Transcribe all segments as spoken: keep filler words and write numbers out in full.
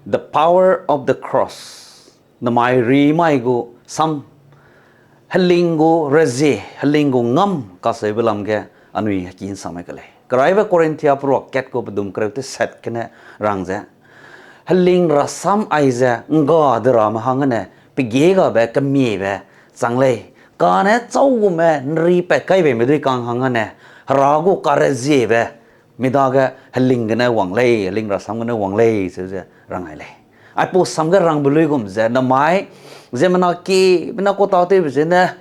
The power of the cross. Namai rimai gu sam, heling gu rezie, heling gu ngam kaseube lam ge anui heki nsangme ke lei. Keraibe Korinthia peruak kat gu pedum kereu teset gene rang ze, heling rasam aize ngga de rame hanggene pegie gabe kemiebe chang lei. Kane châu gume nri pat kaibe medui kang hanggene, Hera gu kareziebe, midage heling gene wang lei, heling rasam gene wang lei, seu ze rang ai lei. Aipau sam ge rangbe luigum ze, namai, ziemmena ki, mina kau tâtewbe zene,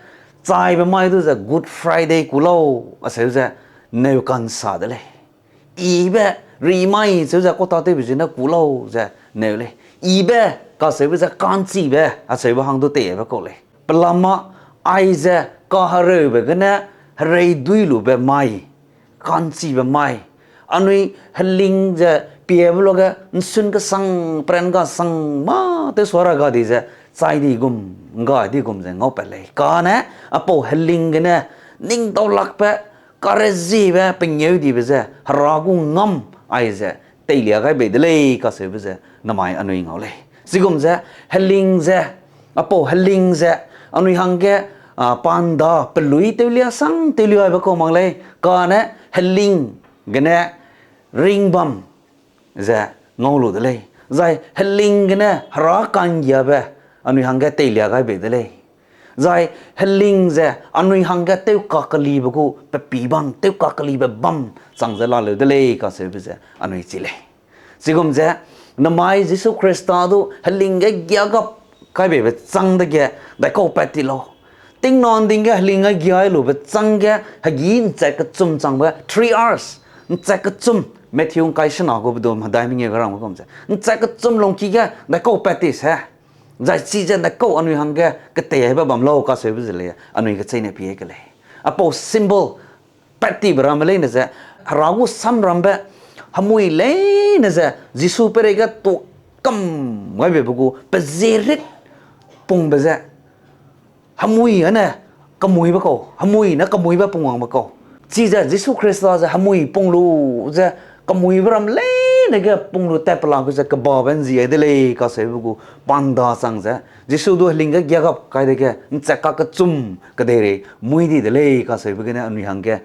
chaibe mai du ze Good Friday ku lau, aseu ze, neu ka'nsa de lei. Ibe, rimai, seu ze kau tâtewbe zene ku lau ze, neu lei. Ibe, kaseube ze ka'nchibe, aseube hang du teibe kau lei. Pelama, aize, kahereube gene, herei dui lube mai, ka'nchibe mai. Anui heling ze piebe luage, nsun kesang, pran kasang, mâ tewsua ra ga di ze, chai di gum, ngga di gum ze ngaupat lei. Kane, aipau heling gene, ning daulakbe, kareziebe, pengêudibe ze, Hera gu ngam aize, teilia gai bei de lei, kaseube ze, namai anui ngau lei. Chigum ze, heling ze, aipau heling ze, anui hangge, a, panda, pelui tewlia sang, tewliaibe kau mak lei, kane, heling gene, ringbam, ze ngau lu de lei. Zai heling gene Hera ka'nggiabe anui hangge teilia gai bei de lei. Zai heling ze anui hangge tewkakelibe gu pepî bam, tewkakelibe bam chang ze laleu de lei kaseube ze anui chi lei. Chigum ze, namai Jisu Khrista du heling ge giagap kai beibe châng dege, daikau pat ti lau. Tingna ’nding ge heling ge giai lube châng ge, hegî ’nchat kechum changbe, three hours, ’nchat kechum, Matthew ’ngkai sena gu bedum hedai mengeu ge rangbe gum ze, ’nchat kechum lungki ge daikau pat ti se. Zai chize daikau anui hangge ketei aibe bam lau kaseube ze lei, anui kecheîne pie ke lei. Aipau symbol pat tibe ramme leine ze, Hera gu samrambe, hemui leine ze, Jisu peireige tuâ kam gai beibe gu, pe zierit pungbe ze, hemui âne kemuibe kau, hemui ne kemuibe pungwangbe kau. Chize Jisu Khrista ze hemui pung lu ze, kemuibe ram leine ge pung lu tat pela gu ze kebabe ’nzi ai de lei kaseube gu panda chang ze, Jisu du heling ge giagap kai dege, ’nchat kakechum kedeirei mui di de lei kaseube gene anui hangge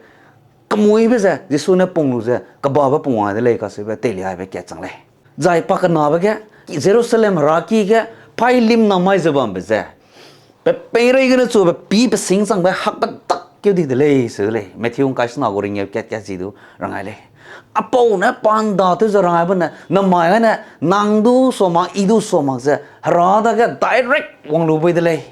kemuibe ze, Jisu ne pung lu ze, kebabe pungwang ai de lei kaseube teilia aibe kat chang lei. Zai pakenabe ge, Jerusalem heraki ge, paî limna mai ze bambe ze, pe peireige ne chube pî pe sîng changbe hakpedak keu di de lei seu de lei. Matthew ’ngkai sena gu ringeu kat kat zi du rang ai lei. Aipau ne panda tew ze rang aibe ne, namai âne, nang du sua mak, i du sua mak ze, Hera dage direct wang lu bui de lei.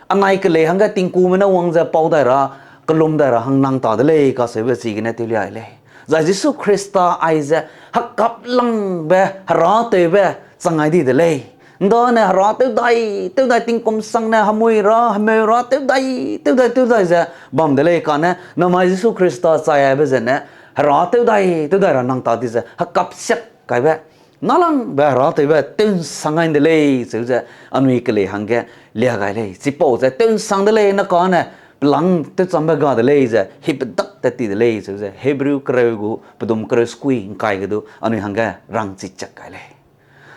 Anai kelei hangge tingkume ne wang ze pau dai ra, kelum dai ra hang nang ta de lei kaseube chigene tewlia ai lei. Zai Jisu Khrista aize hekaplangbe, Hera tewbe chang ai di de lei. ’Ndane Hera tewdai, tewdai tingkum sangne hemui ra, hemeu ra tewdai, tewdai, tewdai ze bam de lei kane, namai Jisu Khrista chai aibe zene, Hera tewdai, tewdai ra nang ta di ze, hekap siak kaibe, nâlangbe Hera tewbe tew'nsang gai de lei seu ze, anui kelei hangge lia gai lei. Chipau ze tew'nsang de lei ne kane, pelang tewchambe ga de lei ze, hipedak tat ti de lei seu ze, Hebrew kereu gu, pedum kereu sekui ’ngkai ge du, anui hangge rangchi chak kai lei.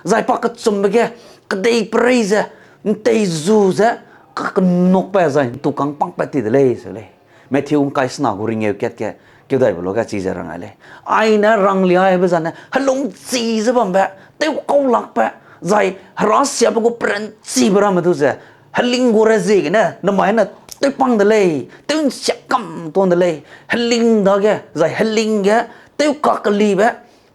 Zai pakechumbe ge, kedei perei ze, ’ntei zu ze, kakenukbe zai ’ntukâng pangpat ti de lei seu lei. Matthew ’ngkai sena gu ringeu kat ge, keudaibe luage chize rang ai lei. Aine ranglia aibe zane, helungchi ze bambe, tewkaulakbe, zai Hera siabe gu peranchibe ramme du ze, heling gu rezie gene, namai ne tewpang de lei, tew'nsiak kam tuan de lei, heling dage, zai heling ge, tewkakelibe,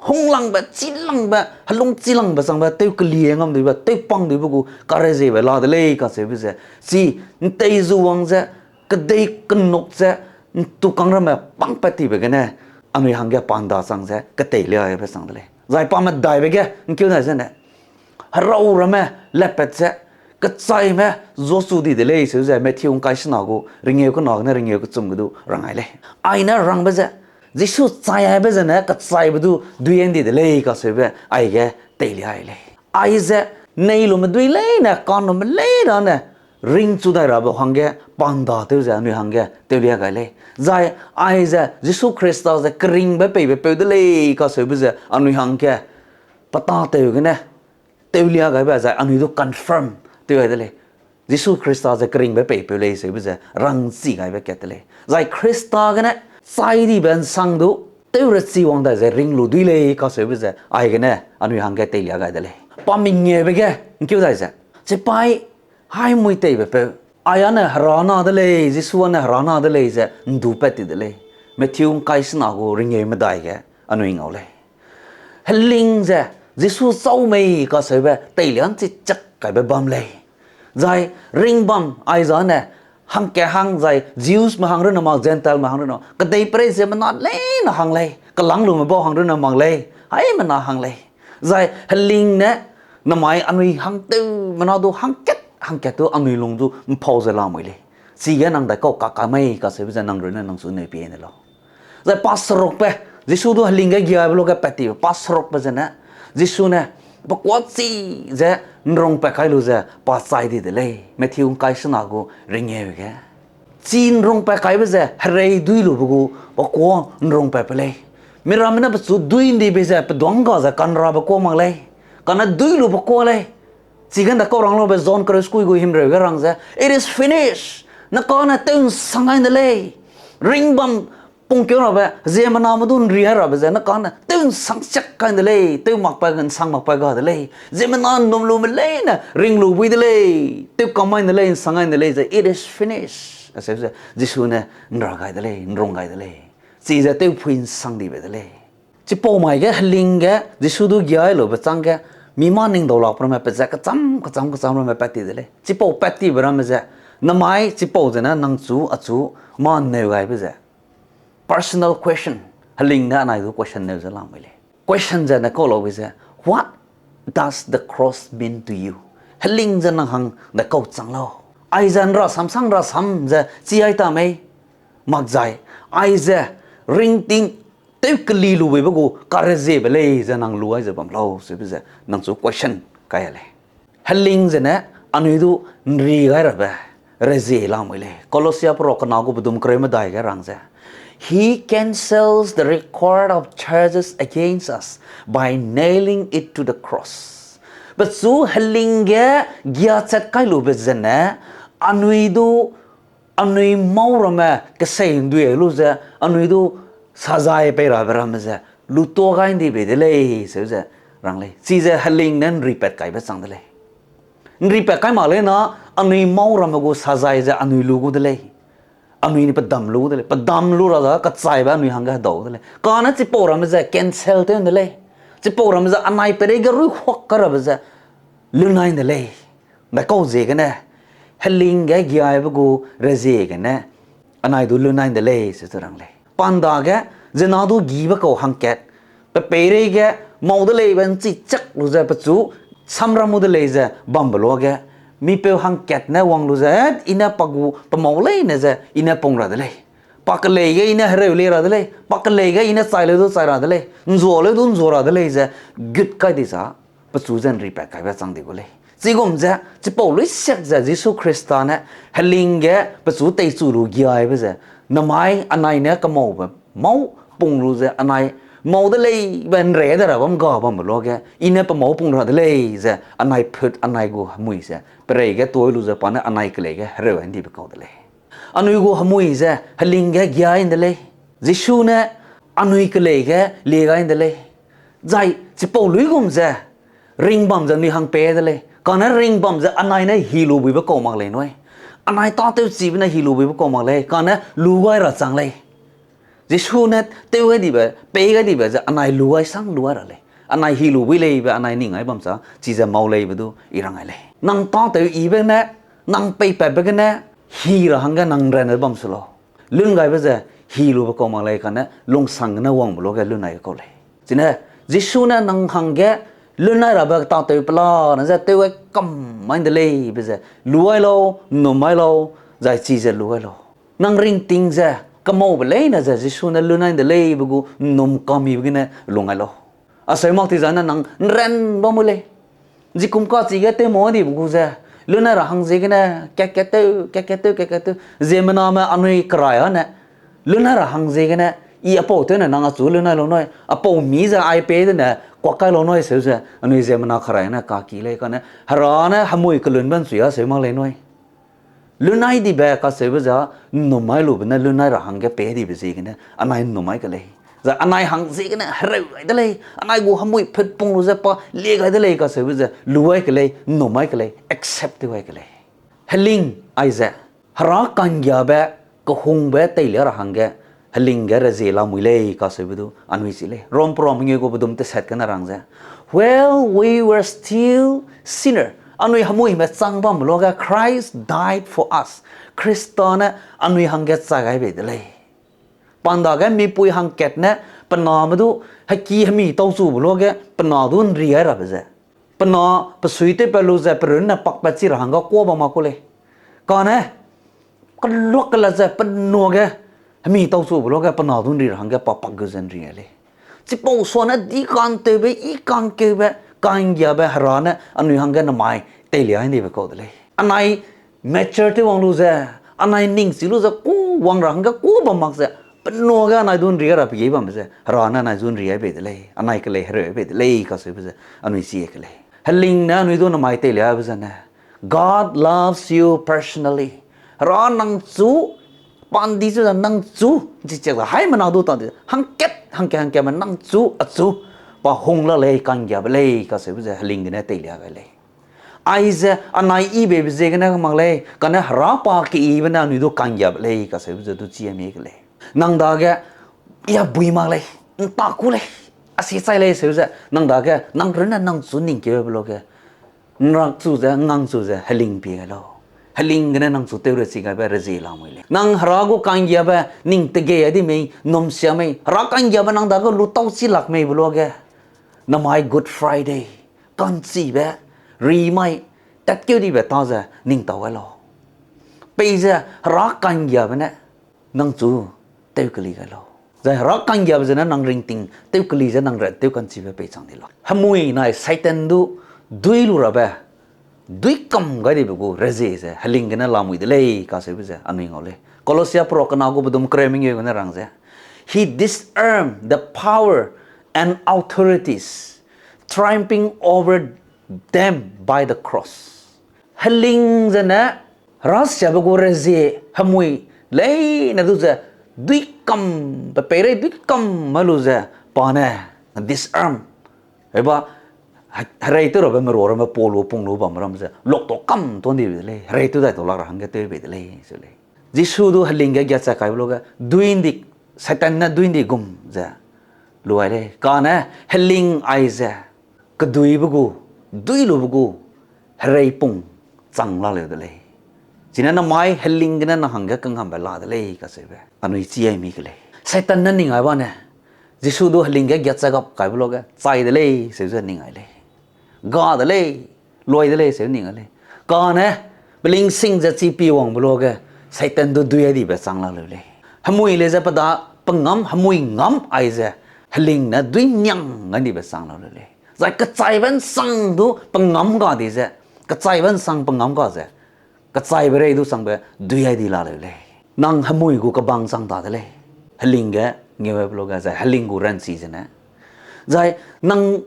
hunglangbe, chilangbe, helungchilangbe changbe, tewkelie ngamduibe, tewpangduibe gu kareziebe la de lei kaseube ze, chi, ’ntei zu wang ze, kedei kenuk ze, ’ntukâng ramme pangpat tibe gene, anui hangge panda chang ze, keteilia aibe chang de lei. Zai pamedaibe ge, ’ngkeu dai zene, herau ramme, lepet ze, kechaime, zuachu di de lei seu ze, Matthew ’ngkai sena gu, ringeu kena gene ringeu kechum ge du rang ai lei. Aine rangbe ze, Jisu chai aibe zene kechaibe du duian di de lei kaseube aige teilia ai lei. Aize neilume dui leine, kanume leine, ringchu dai rabe hangge, panda tew ze anui hangge tewlia gai lei. Zai aize Jisu Khrista ze keringbe peibe peu de lei kaseube ze anui hangge, pe tâtew gene, tewlia gaibe zai anui du confirm tew gai de lei. Jisu Khrista ze keringbe peipeu lei seube ze rangchi gaibe kat de lei. Zai Khrista gene chai dibe nsang du tew rechi wang dai ze ring lu dui lei kaseube ze aigene anui hangge teilia gai de lei. Pa mingeube ge ’ngkeu dai ze, chipaî haimui teibe peu, ai âne Hera na de lei, Jisu âne Hera na de lei ze ’ndupat ti de lei. Matthew ’ngkai sena gu ringeu medai ge anui ngau lei. Heling ze Jisu châu mei kaseube teilia ’nchi chak kaibe bam lei. Zai ringbam aizane hangkat hang zai Jewsme hang runne mak, Gentileme hang runne mak, kedeiperei ziemmena leine hang lei, kelâng lume bau hang runne mak lei, haimena hang lei. Zai heling ne namai anui hangtewmena du hangkat hangkat du anui lung du ’mpau ze lamui lei. Chige nang daikau kaka mei kaseube ze nang runne nang chu neu pie ne lau. Zai pa serukbe, Jisu du heling ge giabe luage pat tibe pa serukbe zene, Jisu ne pe kuâ chi ze ’nrungpat kai lu ze pa chai di de lei, Matthew ’ngkai sena gu ringeu ge. Chi ’nrungpat kaibe ze herei dui lube gu pe kuâ ’nrungpatbe lei. Miramme ne pechu dui ’ndibe ze pe duangga ze kanrabe kuâ mak lei, kane dui lu pe kuâ lei. Chigene kau rang lube John kereu sekui gu himreu ge rang ze, It is finished. Nang kane tew ’nsang gai de lei. Ringbam pungkeu rabe, ziemmename du ’nri gai rabe ze nang kane tew ’nsang siak kai de lei, tew makpat ’nsang makpat ga de lei. Ziemmena ’nnum lume leine ring lu bui de lei, tew kam gai de lei, ’nsang gai de lei ze, It is finished. Aseu ze Jisu ne ’nra gai de lei, ’nrung gai de lei. Chize tewphui ’nsang dibe de lei. Chipau mai ge heling ge Jisu du giai lube chângge, mi mâ ning dau lakbe ramme pe ze kecham kecham kecham ramme pat ti de lei. Chipau pat tibe ramme ze, namai chipau zene nang chu achu mâ ’nneu gaibe ze personal question, heling ne anai du question neu ze lamui lei. Question ze ne kau laube ze, What does the cross mean to you? Heling ze nang hang ne kau chang lau? Aize ’nrasam sang ’nrasam ze chi ai ta mei? Makzai, aize ringting tew keli lu beibe gu kareziebe lei ze nang lu ai ze bam lau seube ze nang chu question kai a lei. Heling zene anui du ’nri gai rabe rezie lamui lei. Kolosia perua kena gu pedum kereu medai ge rang ze, He cancels the record of charges against us by nailing it to the cross. Pechu heling ge giachat kai lube zene anui du anui mâu ramme kesei ’ndui lu ze, anui du sazai pei rabe ramme ze lutua gai ’ndi bei de lei seu ze rang lei. Chize heling ne ’nripat kaibe chang de lei. ’Nripat kai mak lei na, anui mâu ramme gu sazai ze anui lu gu de lei. Anui ni pedam lu gu de lei. Pedam lu ra za kachaibe anui hangge hedau de lei. Kane chipau ramme ze cancel tew ’nde lei. Chipau ramme ze anai peirei ge ruihuak kai rabe ze lunai ’nde lei. Daikau ziegene, heling ge giaibe gu reziegene, anai du lunai ’nde lei se ze rang lei. Pa ’ndage, zena du gibe kau hangkat, pe peireige mâu de leibe ’nchi chak lu ze pechu samram mu de lei ze bambe luage, mipeu hangkat ne wang lu ze, I ne pa gu pe mâu leine ze I ne pung ra de lei. Pa kelei ge I ne hereu lei ra de lei. Pa kelei ge I ne chai leu du chai ra de lei. ’Nzua leu du ’nzua ra de lei ze gut kai di za, pechu ze ’nripat kaibe chang di gu lei. Chigum ze, chipau luisiak ze Jisu Khrista ne heling ge pechu teichu lu giaibe ze, namai anai ne kemaube mâu pung lu ze anai mâu de leibe ’nrei de ra bam ga bambe luage, I ne pe mâu pung ra de lei ze anai phut anai gu hemui ze, perei ge tuâ lu ze pa ne anai kelei ge hereu ’ndibe kau de lei. Anui gu hemui ze heling ge giai ’nde lei. Jisu ne anui kelei ge lie gai ’nde lei. Zai chipau luigum ze, ringbam ze anui hang pei de lei. Kane ringbam ze anai ne hi lu buibe kau mak lei nui. Anai tâtewchibe ne hi lu buibe kau mak lei. Kane lu gai ra chang lei. Jisu ne tew gai dibe, pei gai dibe ze anai lu gai sang lu gai ra lei. Anai hi lu bui leibe anai ning gai bam cha, chize mâu leibe du I rang gai lei. Nang tâtew yibe ne, nang peipatbe gene, hi ra hangge nang ran bam se lau. Lun gaibe ze hi lube kau mak lei kane lungsang gene wangbe luage lun ai kau lei. Chine, Jisu ne nang hangge lun ai rabe tâtew pelane ze tew gai kam mai ’nde leibe ze lu ai lau, ’nnum mai lau, zai chize lu ai lau. Nang ringting ze kemaube leine ze Jisu ne lun ai ’nde leibe gu ’nnum kamibe gene lung ai lau. Aseu mak ti zane nang ’nran bam mu lei. Jikum kachige tew mau dibe gu ze, lun ai ra hang ziegene, kat kat tew, kat kat tew, kat kat tew, ziemmename anui kerai â ne, lun ai ra hang ziegene, I apau tew ne nang achu lun ai lau nui, apau mi ze ai pei de ne, Kuak kai lau nui seu ze, anui ziemmena kharai ne kaki lei kane, Hera ne hemui kelunbe ’nchui a seu mak lei nui. Lunai dibe kacheube ze, ’nnum mai lube ne lunai ra hangge pei dibe ziegene, anai ’nnum mai ke lei. Zai anai hang ziegene hereu gai de lei, anai gu hemui phetpung lu ze pa lie gai de lei kacheube ze, lu ai ke lei, ’nnum mai ke lei, accept tew ai ke lei. Heling aize, Hera ka'nggiabe, kehungbe teilia ra hangge, heling ge rezie lamui lei kacheube du anui chi lei. Rom peruak mengeu gu pedum teset gene rang ze, While we were still sinner, anui hemuime chang bambe luage Christ died for us. Khrista ne anui hangge chai gai bei de lei. Pa ’ndage mipui hangkat ne pe name du heki hemi tauchube luage pe na du ’nri gai rabe ze, pe na pe suitewpat lu ze pe runne pakpat chi ra hangge kuâ bam mak ku lei. Kane, keluak kelat ze pe nuage, hemi tauchube luage pe na du ’nri ra hangge pa pak gu ze ’nri gai lei. Chipau suane di ka'ntewbe, i ka'ngkeube, ka'nggiabe Hera ne anui hangge namai teilia ndibe kau de lei. Anai mature tew wang lu ze, anai ning chi lu ze ku wang ra hangge ku bam mak ze, pe nuage anai du ’nri gai ra pe ge bambe ze, Hera ne anai du ’nri gai bei de lei, anai kelei hereu bei de lei kacheube ze, anui chi ke lei. Heling ne anui du namai teiliabe zene, God loves you personally. Hera nang chu, pa ’ndi chu ze nang chu, ’nchi chiak ze haimena du ta di, hangkat, hangkat, hangkatme nang chu, achu, pa hung la lei, ka'nggiabe lei kacheube ze heling gene teilia gai lei. Aize anai yibeibe ziegene mak lei, kane Hera pa keyibe ne anui du ka'nggiabe lei kacheube ze du chi a mi ke lei. Nang dage, ya bui mak lei, ’nta ku lei, a si chai lei seu ze, nang dage, nang runne nang chu ning keube luage, ’nrak chu ze, ’ngang chu ze, heling pie gai lau. Heling gene nang chu tew rechi gaibe rezie lamui lei. Nang Hera gu ka'nggiabe ning tegei a di mei, ’nnum sia mei, Hera ka'nggiabe nang dage lu tau chi lak meibe luage, namai Good Friday, ka'nchibe, rimai, tatkeu dibe ta ze ning tau gai lau. Peize Hera ka'nggiabe ne nang chu tew keli gai lau. Zai Hera ka'nggiabe zene nang ringting tew keli ze nang ran tew ka'nchibe peichang di lau. Hemui nai Satan du dui lu rabe, dui kam gai dibe gu rezie ze heling gene lamui de lei kacheube ze anui ngau lei. Kolossia peruak kena gu pedum kereu mengeu gene rang ze, He disarmed the power and authorities, triumphing over them by the cross. Heling zene, Hera siabe gu rezie hemui leine du ze, dui kam, pe peirei dui kam ma lu ze, pa ne, disarm, eba, herei tew rabe merua ramme pau lu pung lu bam ram ze, lok ta kam tuan di bei de lei, herei tew dai ta lak ra hangge tew bei de lei, se lei. Jisu du heling ge giachat kaibe luage, dui ndi, Satan ne dui ndi gum ze, lu ai lei. Kane heling aize, keduibe gu, dui lube gu, herei pung chang la leu de lei. Chine namai heling gene nang hangge kangambe la de lei kacheube anui chi ai mi ke lei. Satan ne ning ai bane, Jisu du heling ge giachat gap kaibe luage, chai de lei, seu ze ning ai lei. Ga de lei, luai de lei, seu ning ai lei. Kane, peling sing ze chi pi wangbe luage, Satan du dui ai dibe chang la leu lei. Hemui lei ze pe da, pe ngam, hemui ngam aize, heling ne dui niang gai dibe chang la leu lei. Zai kechaibe ’nsang du pe ngam ga di ze, kechaibe ’nsang pe ngam ga ze, kechaibe rei du changbe dui ai di la leu lei. Nang hemui gu kebang chang ta de lei. Heling ge ngeuebe luage zai heling gu ranchi zene, zai nang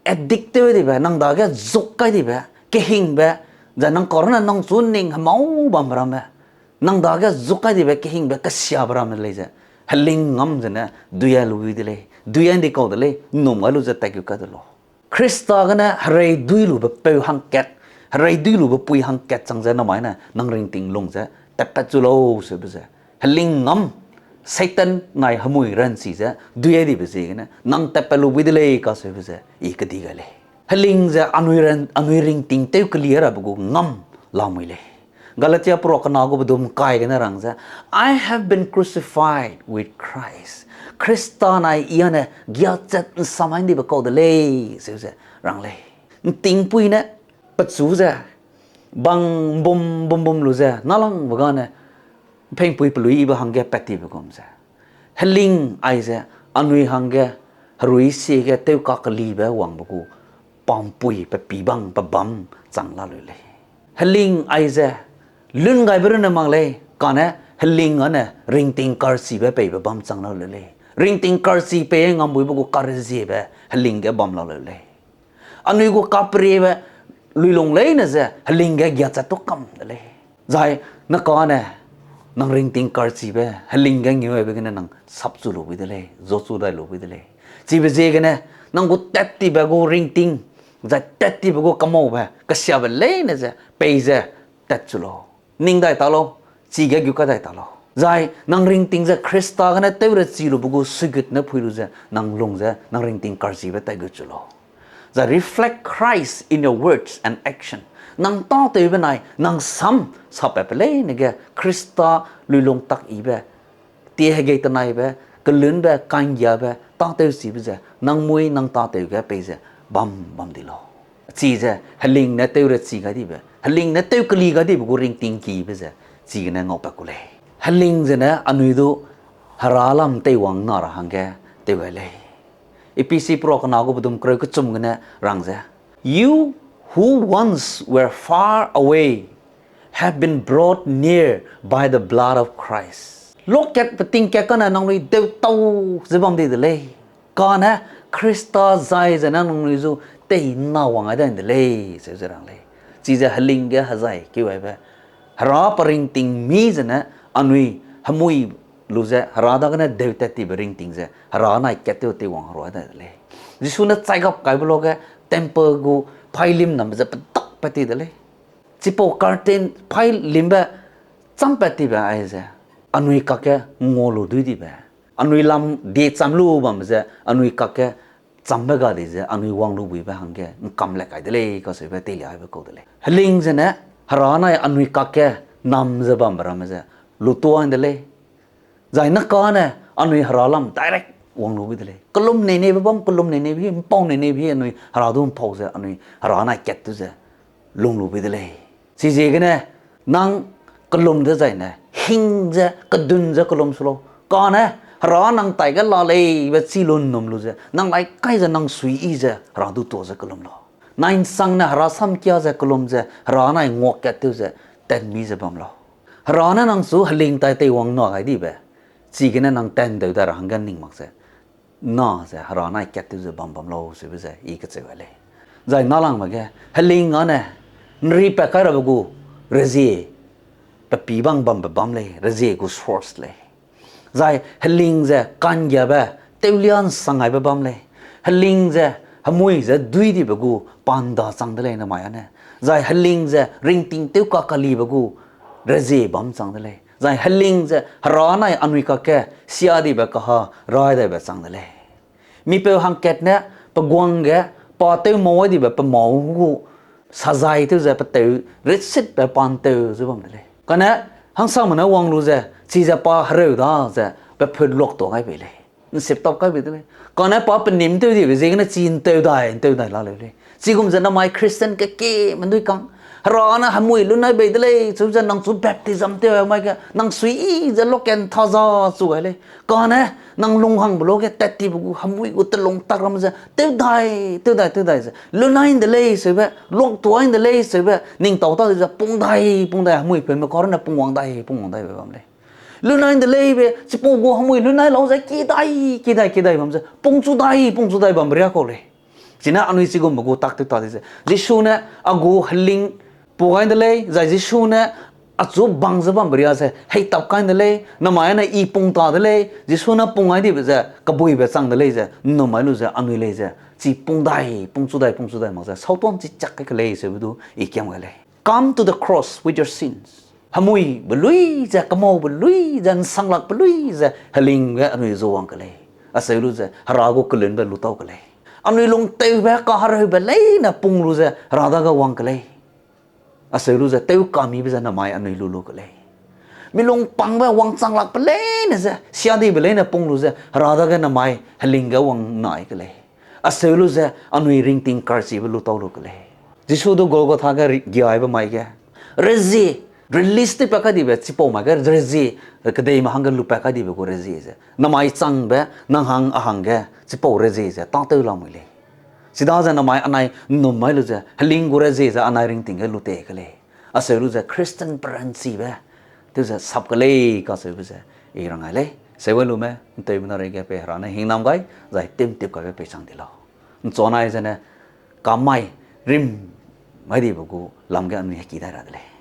addict tew dibe, nang dage zuk kai dibe, kehingbe, zai nang kau rune nang chu ning hemau bambe ramme, nang dage zuk kai dibe, kehingbe, kesiabe ramme lei ze, heling ngam zene dui ai lu de lei, dui ai ndi kau de lei, ’nnum gai lu ze tatkeu kai de lau. Khrista gene herei dui lube peu hangkat, herei dui lube pui hangkat chang ze namai ne nang ringting lung ze tatpat chu lau seube ze, heling ngam, Satan nai hemui ranchi ze dui ai dibe ziegene nang tatpat lu bui de lei kaseube ze i kedi gai lei. Heling ze anui ran, anui ringting tew keli rabe gu ngam lamui lei. Galatia peruak kena gu pedum kai gene rang ze, I have been crucified with Christ. Khrista nai i ane giachat ’nsam ai ndibe kau de lei, seu ze rang lei. ’Ntingpui ne pechu ze, bang bum bum bum lu ze, nalangbe gane, ’mpengpui peluibe hangge pat tibe gum ze, heling aize anui hangge herui siege tewkakelibe wangbe gu pampui pe pî bang pe bâm chang la leu lei. Heling aize lun gaibe runne mak lei, kane heling ane ringting karchibe peibe bâm chang la leu lei. Ringting karchi pei ngambuibe gu kareziebe heling ge bam laleu lei. Anui gu kapriebe luilung leine ze heling ge giachat tu kam de lei. Zai ne kane nang ringting karchibe heling ge ngeuibe gene nang sapchu lu bui de lei, zochu dai lu bui de lei. Chibe ziegene nang gu tat tibe gu ringting, zai tat tibe gu kamaube kesiabe leine ze peize tatchu lau. Ning dai ta lau, chige gu kadai ta lau. Zai nang ringting ze Khrista gene tewrechi lube gu suigut ne phui lu ze nang lung ze nang ringting karchibe taigut chu lau. Zai reflect Christ in your words and action. Nang tâtewbe nai nang sam sapatbe leine ge Khrista luilung tak yibe, tie hegei tenaibe, kelunbe, ka'nggiabe, tâtewchibe ze nang mui nang tâtew ge peize bam bam di lau. Chize heling ne tewrechi gai dibe, heling ne tewkeli gai dibe gu ringting kibe ze chigene ngaupat ku lei. Heling zene anui du Hera lam teiwang na ra hangge tew gai lei. Ephesi pera kena gu bedum kereu kechum gene rang ze, You who once were far away have been brought near by the blood of Christ. Lokat peting kat kane nangnui deutau ze bam di de lei. Kane Khrista zai zene nangnui zu tei na wang ai dai de lei, seu ze rang lei. Chize heling ge hezai keu aibe, Hera pe ringting mi zene anui hemui lu ze Hera dagene deutat tibe ringting ze Hera nai kat tew teiwang herua dai de lei. Jisu ne chaigap kaibe luage temple gu phailim nambe ze pedakpat ti de lei. Chipau curtain phailimbe champat tibe aize, anui kakge ngua lu dui dibe, anui lam die cham lu bambe ze anui kakge chambe ga di ze anui wang lu buibe hangge ngkam le kai de lei kaseube teilia aibe kau de lei. Heling zene Hera nai anui kakge nam ze bambe ramme ze lutuang de lei. Zai ne kane anui Hera lam direct wang lu bui de lei. Kelum nei neibe bam, kelum nei neibe hi, mpau nei neibe hi anui Hera du mpau ze anui Hera nai kat tu ze lung lu bui de lei. Chiziegene nang kelum dezaine hing ze kedun ze kelum su lau. Kane Hera nang taige la leibe chi lu nnum lu ze nang lai kai ze nang suiyi ze Hera du tuâ ze kelum lau. Nai nsangne Hera sam kia ze kelum ze Hera nai nguakat tew ze tatmi ze bam lau. Hera ne nang chu heling tai teiwang na gai dibe, chigene nang tandeu dai ra hangge ning mak ze na ze Hera nai kat tew ze bam bam lau seube ze i kecheu gai lei. Zai nâlangme ge heling â ne nripat kai rabe gu rezie pe pî bang bambe bam lei, rezie gu source lei. Zai heling ze ka'nggiabe tewlia nsang aibe bam lei. Heling ze hemui ze dui dibe gu pa nda chang de lei namai â ne. Zai heling ze ringting tew kakalibe gu rezie bam chang de lei. Zai heling ze Hera nai anui kakge sia dibe kaha rai daibe chang de lei. Mipeu hangkat ne pe guang ge pa tew mau ai dibe pe mau gu sazai tew ze pe tew ritsitbe pa ntew ze bam de lei. Kane hangsangme ne wang lu ze chize pa hereu da ze pe phut luak tuâ gai bei lei. Nsip tap kai bei de lei. Kane pa pe nim tew dibe ziegene chi ntew dai ntew dai la leu lei. Chigum ze namai Christian kekieme dui kang, Hera ne hemui lunai bei de lei, chu ze nang chu baptism tew mai ge nang suiyi ze loken tha za chu gai lei. Kane nang lunghangbe luage tat tibe gu hemui gu telung tak ram ze tew dai tew dai tew dai ze lunai de lei seube, luak tuâ de lei seube ning tau ta ze pung dai pung dai hemui peume kar ne pungwang dai pungwang daibe bam lei. Lunai de leibe chipau gu hemui lunai lau ze ki dai ki dai ki dai bam ze pungchu dai pungchu dai bambe ria kau lei. Chine anui chigumbe gu tak tew ta di ze Jisu ne a gu heling pung gai de lei, zai Jisu ne achu bang ze bambe ria ze heitap kai de lei, namai ne i pung ta de lei, Jisu ne pung gai dibe ze kebuibe chang de lei ze nnum mai lu ze anui lei ze chi pung dai pungchu dai pungchu dai mak ze sautuan chi chak kai ke lei seube du i kiam gai lei. Come to the cross with your sins. Hemuibe lui ze, kemaube lui ze, nsanglakbe lui ze heling ge anui zu wang ke lei. Acheu lu ze Hera gu kelunbe lu tau ke lei. Anui lungtewbe kahereube leine pung lu ze Hera dage wang ke lei. Acheu lu ze tewkamibe ze namai anui lu lu ke lei. Milung pangbe wangchang lakbe leine ze, siadibe leine pung lu ze Hera dage namai heling ge wang nai ke lei. Acheu lu ze anui ringting karchibe lu tau lu ke lei. Jisu du Golgotha ge ri-, giaibe mai ge rezie, release tewpat kai dibe chipau mai ge rezie, kedeime hangge lupat kai dibe gu rezie ze namai changbe nang hang a hangge chipau rezie ze tâtew lamui lei. Chidaze namai anai nnum mai lu ze heling gu rezie ze anai ringting ge lu te ke lei. Acheu lu ze Christian peranchibe tew ze sap ke lei kacheube ze i rang ai lei. Seuwai lume, ’nteumena reige pei Hera ne hingnam gai, zai timtip kaibe pei chang di lau. ’Nchunai zene, kamai, rim, mai dibe gu lam ge anui heki dai ra de lei.